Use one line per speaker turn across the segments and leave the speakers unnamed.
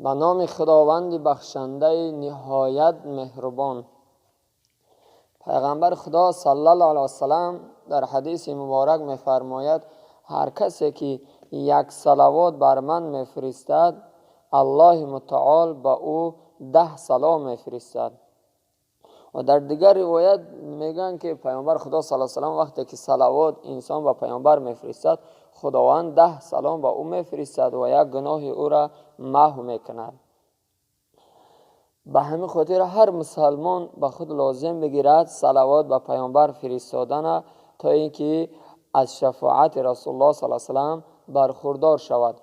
Ба номи Худованди бахшандаи ниҳоят меҳрубон. Пайғамбар Худо саллаллоҳу алайҳи васаллам дар ҳадиси муборак мефармояд: ҳар касе ки як салавот бар ман мефиристад, Аллоҳи мутаол ба ӯ 10 салом мефиристад. Ва дар дигар ривоят мегӯянд, ки Пайғамбар Худо саллаллоҳу алайҳи васаллам вақте ки салавот инсон ба Пайғамбар мефиристад, Худованд 10 салом ба ӯ мефиристад ва як гуноҳи ӯро маҳв мекунад. Ба ҳамин хотир ҳар мусалмон ба худ лозим бигирад салавот ба Пайғамбар фиристодана, то ин ки аз шафоати Расулуллоҳ саллаллоҳу алайҳи васаллам бархурдор шавад.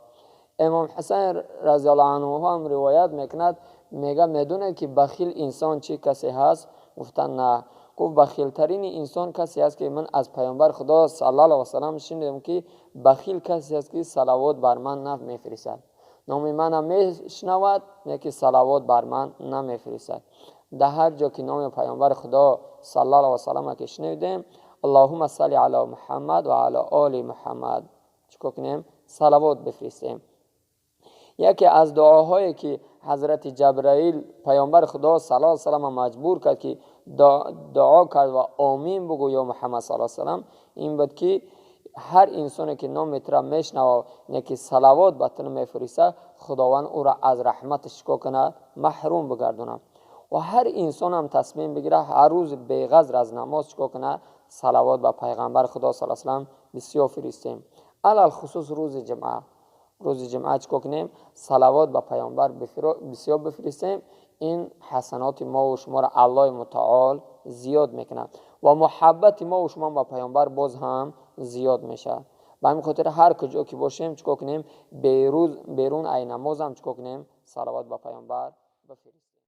Имом Ҳасан разияллоҳу анҳу ҳам ривоят мекунад, мега: медонед, ки бахил инсон чӣ касе ҳаст? Гуфтанд: на. Гуфт: бахилтарини инсон касе аст, ки ман аз Пайғамбар Худо саллаллоҳу алайҳи васаллам шунидам, ки бахил касе аст, ки салавот бар ман намефиристад. Номи мана мешунавад, лекин салавот бар ман намефиристад. Дар ҳар ҷо ки номи Пайғамбар Худо саллаллоҳу алайҳи васаллам ки шунидем, Аллоҳумма салли ала Муҳаммад ва ала оли Муҳаммад, чӣ кор кунем? Салавот бифиристем. Яке аз дуоҳое ки ҳазрати Ҷабраил Пайғамбар Худо саллаллоҳу алайҳи васаллам маҷбур кард, ки дуо кард ва омин бугӯ ё Муҳаммад саллаллоҳу алайҳи васаллам, ин буд, ки ҳар инсоне ки номи туро мешунавад, ки салавот ба ту мефиристад, Худованд ӯро аз раҳматаш чӣ кор кунад? Маҳрум бигардонад. Ва ҳар инсонам тасмим бигирад, ҳар рӯз беғазр аз намоз чӣ кор кунад? Салавот ба Пайғамбар Худо саллаллоҳу алайҳи васаллам бисёр фиристем. Алалхусус рӯзи ҷумъа. Рӯзи ҷумъа чӣ кор кунем? Салавот ба Пайғамбар бисёр бифиристем. Ин ҳасаноти мо ва шуморо Аллоҳи мутаол зиёд мекунад ва муҳаббати мо ва шумо ба Пайғамбар боз ҳам зиёд мешавад. Ба ҳамин хотир ҳар куҷо ки бошем, чӣ кор кунем? Берун ай намозам чӣ кор кунем? Салавот ба Пайғамбар бифиристем.